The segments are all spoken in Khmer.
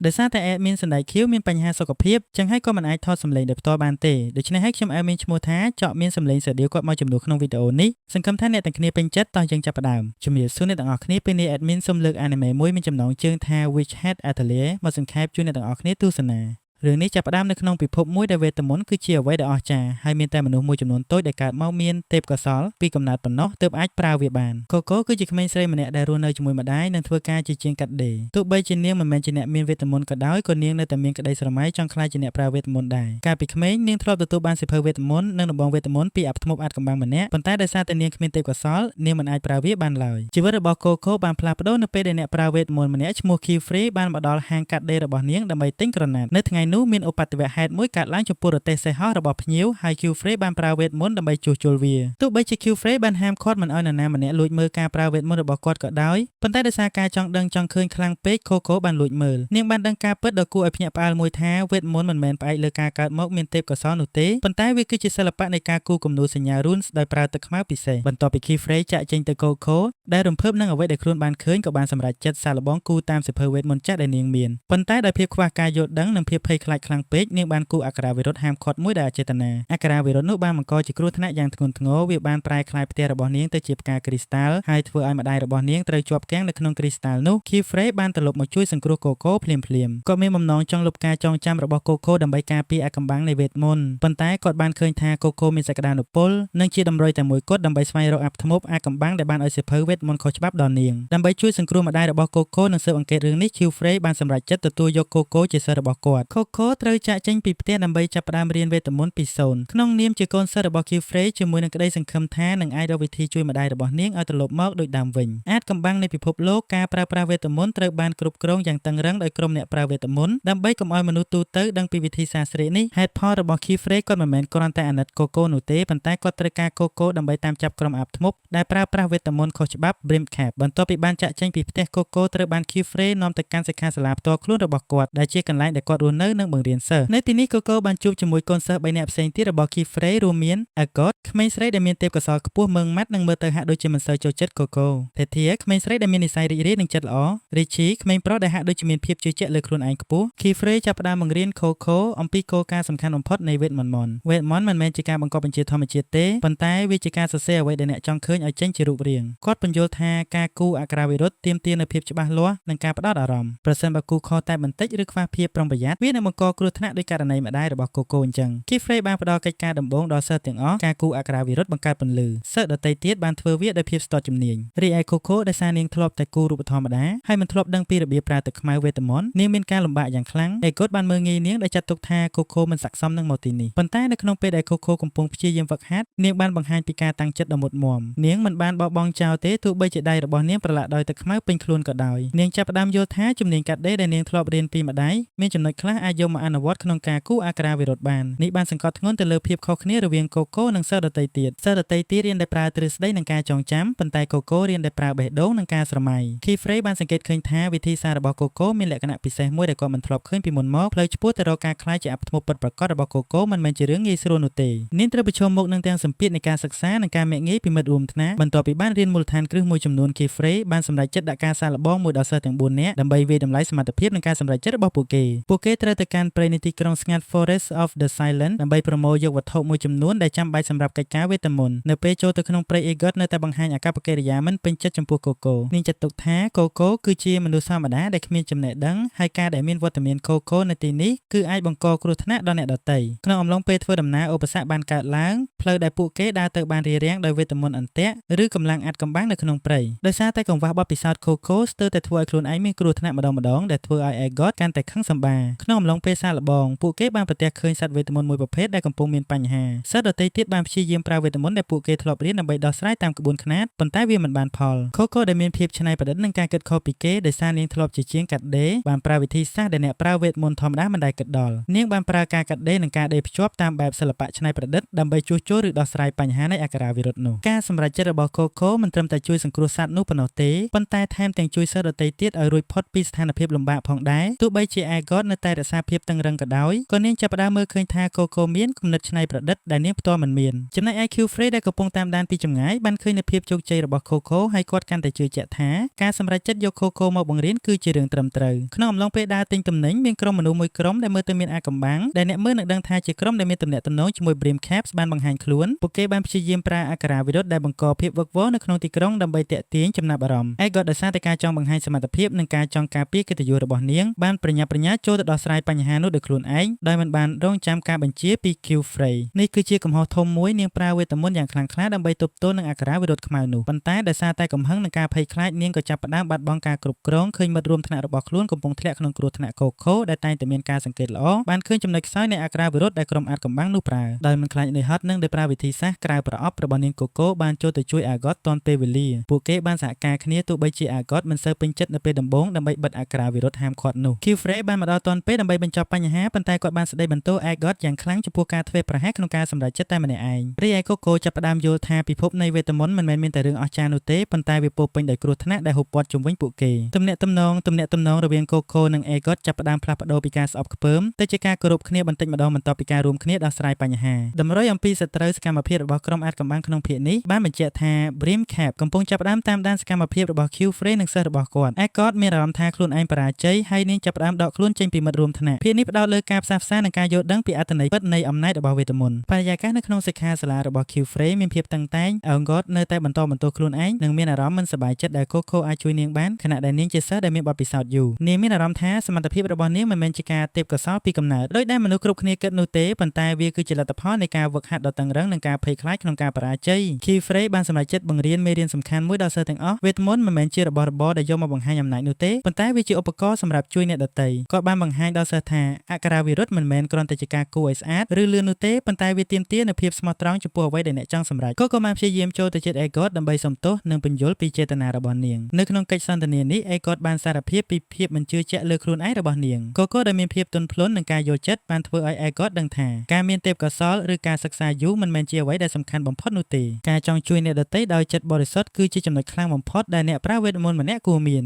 ដោយសារតែ admin សណ្ដែកខៀវមានបញ្ហាសុខភាពចឹងហើយក៏មិនអាចថតសំឡេងដោយផ្ទាល់បានទេដូច្នេះហើយខ្ញុំ admin ឈ្មោះថាចកមានសំឡេងស្រដៀវគាត់មកជំនួសក្នុងវីដេអូនេះសង្ឃឹមថាអ្នកទាំងគ្នាពេញចិត្តតោះយើងចាប់ផ្ដើមជំរាបសួរអ្នកទាំងអស់គ្នាពេលនេះ admin សូមលើក anime មួយមានចំណងជើងថា Witch Hat Atelier មកសង្ខេបជូនអ្នកទាំងអស់គ្នាទស្សនារឿងនេះចាប់ផ្ដើមនៅក្នុងពិភពមួយដែលវេទមន្តគឺជាអ្វីដែលអស្ចារ្យហើយមានតែមនុស្សមួយចំនួនតូចដែលកើតមកមានទេពកោសល្យពីកំណើតប៉ុណ្ណោះទើបអាចប្រើវាបានកូកូគឺជាក្មេងស្រីម្នាក់ដែលរស់នៅជាមួយម្ដាយនិងធ្វើការជាជាងកាត់ដេរទោះបីជានាងមិនមែនជាអ្នកមានវេទមន្តក៏ដោយក៏នាងនៅតែមានក្តីស្រមៃចង់ក្លាយជាអ្នកប្រើវេទមន្តដែរកាលពីក្មេងនាងធ្លាប់ទទួលបានសៀវភៅវេទមន្តនិងដំបងវេទមន្តពីអាប់ធ្មប់អាថ៌កំបាំងម្នាក់ប៉ុន្តែដោយសារតែនាងគ្មានទេពកោសល្យនាងមិនអាចប្រើវាបានឡើយជីវិតរបស់កូកូបានផ្លាស់ប្ដូរនៅពេលដែលអ្នកប្រើវេទមន្តម្នាក់ឈ្មោះ Qifrey បានមកដល់ហាងកាត់ដេររបស់នាងដើម្បីទិញក្រណាត់នៅថ្ងៃនោះមានឧបទ្ទវហេតុមួយកើតឡើងចំពោះរទេះសេះហោះរបស់ភ្ញៀវហើយ Qifrey បានប្រើវេទមន្តដើម្បីជួសជុលវាទោះបីជា Qifrey បានហាមឃាត់មិនឲ្យនរណាម្នាក់លួចមើលការប្រើវេទមន្តរបស់គាត់ក៏ដោយប៉ុន្តែដោយសារការចង់ដឹងចង់ឃើញខ្លាំងពេកខូកូបានលួចមើលនាងបានដឹងការពិតដ៏គួរឲ្យភ្ញាក់ផ្អើលមួយថាវេទមន្តមិនមែនផ្អែកលើការកើតមកមានទេពកោសល្យនោះទេប៉ុន្តែវាគឺជាសិល្បៈនៃការគូរគំនូរសញ្ញា runes ដោយប្រើទឹកខ្មៅពិសេសបន្ទាប់ពី Qifrey ចាក់ចេញទៅកូខូដែលរំភើបនឹងអ្វីដែលខ្លួនបានឃើញក៏បានសម្រេចចិត្តសាកល្បងគូរតាមសៀវភៅវេទមន្តចាស់ដែលនាងមានប៉ុន្តែដោយភាពខ្វះការយល់ដឹងនិងភាពភ័យខ្លាចខ្លាំងពេកនាងបានគូរអក្ខរាវិរុទ្ធហាមឃាត់មួយដោយអចេតនាអក្ខរាវិរុទ្ធនោះបានបង្កជាគ្រោះថ្នាក់យ៉ាងធ្ងន់ធ្ងរវាបានប្រែក្លាយផ្ទះរបស់នាងទៅជាផ្កាគ្រីស្តាល់ហើយធ្វើឲ្យម្ដាយរបស់នាងត្រូវជាប់គាំងនៅក្នុងគ្រីស្តាល់នោះ Qifrey បានត្រឡប់មកជួយសង្គ្រោះកូកូភ្លាមៗគាត់មានបំណងចង់លុបការចងចាំរបស់កូកូដើម្បីការពារអាថ៌កំបាំងនៃវេទមន្តប៉ុន្តែគាត់បានឃើញថាកូកូមានសក្តានុពលនិងជាតម្រុយតែមួយគត់ដើម្បីស្វែងរកអាប់ធ្មប់អាថ៌កំបាំងដែលបានឲ្យសៀវភៅវេទមន្តខុសច្បាប់ដល់នាងដើម្បីជួយសង្គ្រោះម្ដាយរបស់កូកូនិងស៊ើបអង្កេតរឿងនេះ Qifrey បានសម្រេចចិត្តទទួលយកកូកូជាសិស្សរបស់គាត់កូកូត្រូវចាក់ចេញពីផ្ទះដើម្បីចាប់ផ្ដើមរៀនវេទមន្តពីសូន្យក្នុងនាមជាកូនសិស្សរបស់ Qifrey ជាមួយនឹងក្តីសង្ឃឹមថានឹងអាចរកវិធីជួយម្ដាយរបស់នាងឲ្យត្រឡប់មកដូចដើមវិញអាថ៌កំបាំងនៃពិភពលោកការប្រើប្រាស់វេទមន្តត្រូវបានគ្រប់គ្រងយ៉ាងតឹងរ៉ឹងដោយក្រុមអ្នកប្រើវេទមន្តដើម្បីកុំឲ្យមនុស្សទូទៅដឹងពីវិធីសាស្ត្រនេះហេតុផលរបស់ Qifrey គាត់មិនមែនគ្រាន់តែអាណិតកូកូនោះទេប៉ុន្តែគាត់ត្រូវការកូកូដើម្បីតាមចាប់ក្រុមអាប់ធ្មប់ដែលប្រើប្រាស់វេទមន្តខុសច្បាប់ Brim Cap បន្ទាប់ពីបានចាក់ចេញពីផ្ទះកូកូត្រូវបាន Qifrey នាំទៅកាន់សិក្ខាសាលាផ្ទាល់ខ្លួនរបស់គាត់ដែលជាកន្លែងដែលគាត់រស់នៅនិងបង្រៀនសិស្សនៅទីនេះកូកូបានជួបជាមួយកូនសិស្ស3នាក់ផ្សេងទៀតរបស់ Qifrey រួមមាន Agot ក្មេងស្រីដែលមានទេពកោសល្យខ្ពស់ម៉ឺងម៉ាត់និងមើលទៅហាក់ដូចជាមិនសូវចូលចិត្តកូកូ Tetia ក្មេងស្រីដែលមាននិស្ស័យរីករាយនិងចិត្តល្អ Richie ក្មេងប្រុសដែលហាក់ដូចជាមានភាពជឿជាក់លើខ្លួនឯងខ្ពស់ Qifrey ចាប់ផ្ដើមបង្រៀនកូកូអំពីគោលការណ៍សំខាន់បំផុតនៃវេទមន្តមន្តវេទមន្តមិនមែនជាការបង្កប់បញ្ជាធម្មជាតិទេប៉ុន្តែវាជាការសរសេរអ្វីដែលអ្នកចង់ឃើញឲ្យចេញជារូបរាងគាត់ពន្យល់ថាការគូរអក្ខរាវិរុទ្ធទាមទារនូវភាពច្បាស់លាស់និងការផ្ដោតអារម្មណ៍ប្រសិនបើគូរខុសតែបន្តិចឬខ្វះភាពប្រុងប្រយ័ត្នវានឹងបង្កគ្រោះថ្នាក់ដោយករណីម្ដាយរបស់កូកូអញ្ចឹង Qifrey បានផ្ដល់កិច្ចការដំបូងដល់សិស្សទាំងអស់ការគូរអក្ខរាវិរុទ្ធបង្កើតពន្លឺសិស្សដទៃទៀតបានធ្វើវាដោយភាពស្ទាត់ជំនាញរីឯកូកូដោយសារនាងធ្លាប់តែគូររូបធម្មតាហើយមិនធ្លាប់ដឹងពីរបៀបប្រើទឹកខ្មៅវេទមន្តនាងមានការលំបាកយ៉ាងខ្លាំងឯកូតបានមើលងាយនាងដោយចាត់ទុកថាកូកូមិនស័ក្តិសមនឹងមកទីនេះប៉ុន្តែនៅក្នុងពេលដែលកូកូកំពុងព្យាយាមហ្វឹកហាត់នាងបានបង្ហាញពីការតាំងចិត្តដ៏មុតមាំនាងមិនបានបោះបង់ចោលទេទោះបីជាដៃរបស់នាងប្រឡាក់ដោយទឹកខ្មៅពេញខ្លួនក៏ដោយនាងចាប់ផ្ដើមយល់ថាជំនាញកាត់ដេរដែលនាងធ្លាប់រៀនពីម្ដាយមានចំណុចខ្លះអាចយកមកអនុវត្តក្នុងការគូរអក្ខរាវិរុទ្ធបាននេះបានសង្កត់ធ្ងន់ទៅលើភាពខុសគ្នារវាងកូកូនិងសិស្សដទៃទៀតសិស្សដទៃទៀតរៀនដោយប្រើទ្រឹស្ដីនិងការចងចាំប៉ុន្តែកូកូរៀនដោយប្រើបេះដូងនិងការស្រមៃ Qifrey បានសង្កេតឃើញថាវិធីសាស្ត្ររបស់កូកូមានលក្ខណៈពិសេសមួយដែលគាត់មិនធ្លាប់ឃើញពីមុនមកផ្លូវឆ្ពោះទៅរកការក្លាយជាអាប់ធ្មប់ពិតប្រាកដរបស់កូកូមិនមែនជារឿងងាយស្រួលនោះទេនាងត្រូវប្រឈមមុខនឹងទាំងសម្ពាធនៃការសិក្សានិងការមាក់ងាយពីមិត្តរួមថ្នាក់បន្ទាប់ពីបានរៀនមូលដ្ឋានគ្រឹះមួយចំនួន Qifrey បានសម្រេចចិត្តដាក់ការសាកល្បងមួយដល់សិស្សទាំង4នាក់ដើម្បីវាយតម្លៃសមត្ថភាពនិងការសម្រេចចិត្តរបស់ពួកគេពួកគេត្រូវទៅកាន់ព្រៃនៃទីក្រុងស្ងាត់ Forest of the Silent ដើម្បីប្រមូលយកវត្ថុមួយចំនួនដែលចាំបាច់សម្រាប់កិច្ចការវេទមន្តនៅពេលចូលទៅក្នុងព្រៃ Egot នៅតែបង្ហាញអាកប្បកិរិយាមិនពេញចិត្តចំពោះកូកូនាងចាត់ទុកថាកូកូគឺជាមនុស្សធម្មតាដែលគ្មានចំណេះដឹងហើយការដែលមានវត្តមានកូកូនៅទីនេះគឺអាចបង្កគ្រោះថ្នាក់ដល់អ្នកដទៃក្នុងអំឡុងពេលធ្វើដំណើរឧបសគ្គបានកើតឡើងផ្លូវដែលពួកគេដើរទៅបានរារាំងដោយវេទមន្តអន្ទាក់ឬកម្លាំងអាថ៌កំបាំងនៅក្នុងព្រៃដោយសារតែកង្វះបទពិសោធន៍កូកូស្ទើរតែធ្វើឲ្យខ្លួនឯងមានគ្រោះថ្នាក់ម្ដងម្ដងដែលធ្វើឲ្យ Egot កាន់តែខឹងសម្បារក្នុងអំឡុងពេលសាកល្បងពួកគេបានប្រទះឃើញសត្វវេទមន្តមួយប្រភេទដែលកំពុងមានបញ្ហាសត្វដទៃទៀតបានព្យាយាមប្រើវេទមន្តដែលពួកគេធ្លាប់រៀនដើម្បីដោះស្រាយតាមក្បួនខ្នាតប៉ុន្តែវាមិនបានផលខូកូដែលមានភាពច្នៃប្រឌិតនិងការគិតខុសពីគេដោយសារនាងធ្លាប់ជាជាងកាត់ដេរបានប្រើវិធីសាស្ត្រដែលអ្នកប្រើវេទមន្តធម្មតាមិនដែលគិតដល់នាងបានប្រើការកាត់ដេរនិងការដេរភ្ជាប់តាមបែបសិល្បៈច្នៃប្រឌិតដើម្បីជួសជុលឬដោះស្រាយបញ្ហានៃអក្ខរាវិរុទ្ធនោះការសម្រេចចិត្តរបស់កូកូមិនត្រឹមតែជួយសង្គ្រោះសត្វនោះប៉ុណ្ណោះទេប៉ុន្តែថែមទាំងជួយសិស្សដទៃទៀតឲ្យរួចផុតពីស្ថានភាពលំបាកផងដែរទោះបីជា Agot នៅតែរក្សា សារភាពតឹងរឹងក៏ដោយក៏នាងចាប់ផ្ដើមមើលឃើញថាកូកូមានគំនិតច្នៃប្រឌិតដែលនាងផ្ទាល់មិនមានចំណែកឯ Qfrey ដែលកំពុងតាមដានពីចម្ងាយបានឃើញនូវភាពជោគជ័យរបស់ Coco ហើយគាត់កាន់តែជឿជាក់ថាការសម្រេចចិត្តយក Coco មកបង្រៀនគឺជារឿងត្រឹមត្រូវក្នុងអំឡុងពេលដើរទិញទំនិញមានក្រុមមនុស្សមួយក្រុមដែលមើលទៅមានអាថ៌កំបាំងដែលអ្នកមើលនឹងដឹងថាជាក្រុមដែលមានទំនាក់ទំនងជាមួយ Brim Caps បានបង្ហាញខ្លួនពួកគេបានព្យាយាមប្រើអក្ខរាវិរុទ្ធដែលបង្កភាពវឹកវរនៅក្នុងទីក្រុងដើម្បីទាក់ទាញចំណាប់អារម្មណ៍ឯក៏ដោយសារតែការចង់បង្ហាញសមត្ថភាពនិងការចង់ការពារកិត្តិយសរបស់នាងបានប្រញាប់ប្រញាល់ចូលទៅដោះស្រាយបញ្ហានោះដោយខ្លួនឯងដោយមិនបានរងចាំការបញ្ជាពី Q Frey នេះគឺជាកំហុសធំមួយនាងប្រើវេទមន្តយ៉ាងខ្លាំងក្លាដើម្បីទប់ទល់នឹងអក្ខរាវិរុទ្ធខ្មៅនោះប៉ុន្តែដោយសារតែកំហឹងនិងការភ័យខ្លាចនាងក៏ចាប់ផ្ដើមបាត់បង់ការគ្រប់គ្រងឃើញមិត្តរួមថ្នាក់របស់ខ្លួនកំពុងធ្លាក់ក្នុងគ្រោះថ្នាក់កូខូដែលតែងតែមានការសង្កេតល្អបានឃើញចំណុចខ្សោយនៃអក្ខរាវិរុទ្ធដែលក្រុមអាថ៌កំបាំងនោះប្រើដោយមិនខ្លាចនឿយហត់និងដោយប្រើវិធីសាស្ត្រក្រៅប្រអប់របស់នាងកូកូបានចូលទៅជួយអាហ្កតទាន់ពេលវេលាពួកគេបានសហការគ្នាទោះបីជាអាហ្កតមិនសូវពេញចិត្តនៅពេលដំបូងដើម្បីបិទអក្ខរាវិរុទ្ធហាមឃាត់នោះ Qfrey បានមកដល់ទាន់ពេលដើម្បីបញ្ចប់បញ្ហាប៉ុន្តែគាត់បានស្ដីបន្ទោសអាហ្កតយ៉ាងខ្លាំងចំពោះការធ្វេសប្រហែសក្នុងការសម្រេចចិត្តតែម្នាក់ឯងរីឯកូកូចាប់ផ្ដើមយល់ថាពិភពនៃវេទមន្តមិនមែនមានតែរឿងអស្ចារ្យនោះទេប៉ុន្តែវាពោរពេញដោយគ្រោះថ្នាក់ដែលហ៊ុបព័ទ្ធជុំវិញពួកគេទំនាក់ទំនងទំនាក់ទំនងរវាងកូកូនិងអេហ្កតចាប់ផ្ដើមផ្លាស់ប្ដូរពីការស្អប់ខ្ពើមទៅជាការគោរពគ្នាបន្តិចម្ដងបន្ទាប់ពីការរួមគ្នាដោះស្រាយបញ្ហាតម្រុយអំពីសត្រូវសកម្មភាពរបស់ក្រុមអាថ៌កំបាំងក្នុងភាគនេះបានបញ្ជាក់ថា Brim Cap កំពុងចាប់ផ្ដើមតាមដានសកម្មភាពរបស់ Q Frey និងសិស្សរបស់គាត់អេកតមានអារម្មណ៍ថាខ្លួនឯងបរាជ័យហើយនាងចាប់ផ្ដើមដកខ្លួនចេញពីមិត្តរួមថ្នាក់ភាគនេះផ្ដោតលើការផ្សះផ្សានិងការយល់ដឹងពីអត្ថន័យពិតនៃអំណាចរបស់វេទមន្តបរិយាកាសនៅក្នុងសិក្ខាសាលារបស់ Q Frey មានភាពតឹងតែងអងកតនៅតែបន្តបន្ទោសខ្លួនឯងនិងមានអារម្មណ៍មិនសប្បាយចិត្តដែលកូខូអាចជួយនាងបានខណៈដែលនាងជាសិស្សដែលមានបទពិសោធន៍យូរនាងមានអារម្មណ៍ថាសមត្ថភាពរបស់នាងមិនមែនជាការទេពកោសល្យពីកំណើតដោយដែលមនុស្សគ្រប់គ្នាគិតនោះទេប៉ុន្តែវាគឺជាលទ្ធផលនៃការហ្វឹកហាត់ដ៏តឹងរ៉ឹងនិងការភ័យខ្លាចក្នុងការបរាជ័យ Q Frey បានសម្រេចចិត្តបង្រៀនមេរៀនសំខាន់មួយដល់សិស្សទាំងអស់វេទមន្តមិនមែនជារបស់របរដែលយកមកបង្ហាញអំណាចនោះទេប៉ុន្តែវាជាឧបករណ៍សម្រាប់ជួយអ្នកដទៃគាត់បានបង្ហាញដល់សិស្សថាអក្ខរាវិរុទ្ធមិនមែនគ្រាន់តែជាការគួរឲ្យស្អាតឬលឿននោះទេប៉ុន្តែវាទាមទារនូវភាពស្មោះត្រង់ចំពោះអ្វីដែលអ្នកចង់សម្រេចក៏ក៏បានព្យាយាមចូលទៅជិតអេកតដើម្បីសុំទោសនិងពន្យល់ពីចេតនារបស់នាងនៅក្នុងកិច្ចសន្ទនានេះអេកតបានសារភាពពីភាពមិនជឿជាក់លើខ្លួនឯងរបស់នាងក៏ក៏ដែលមានភាពទន់ភ្លន់និងការយល់ចិត្តបានធ្វើឲ្យអេកតដឹងថាការមានទេពកោសល្យឬការសិក្សាយូរមិនមែនជាអ្វីដែលសំខាន់បំផុតនោះទេការចង់ជួយអ្នកដទៃដោយចិត្តបរិសុទ្ធគឺជាចំណុចខ្លាំងបំផុតដែលអ្នកប្រើវេទមន្តម្នាក់គួរមាន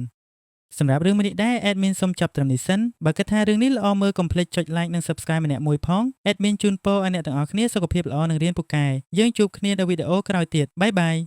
សម្រាប់រឿងមួយនេះដែរ admin សូមចប់ត្រឹមនេះសិនបើគិតថារឿងនេះល្អមើលកុំភ្លេចចុច like និង subscribe ម្នាក់មួយផង admin ជូនពរឲ្យអ្នកទាំងអស់គ្នាសុខភាពល្អនិងរៀនពូកែយើងជួបគ្នានៅវីដេអូក្រោយទៀត bye bye.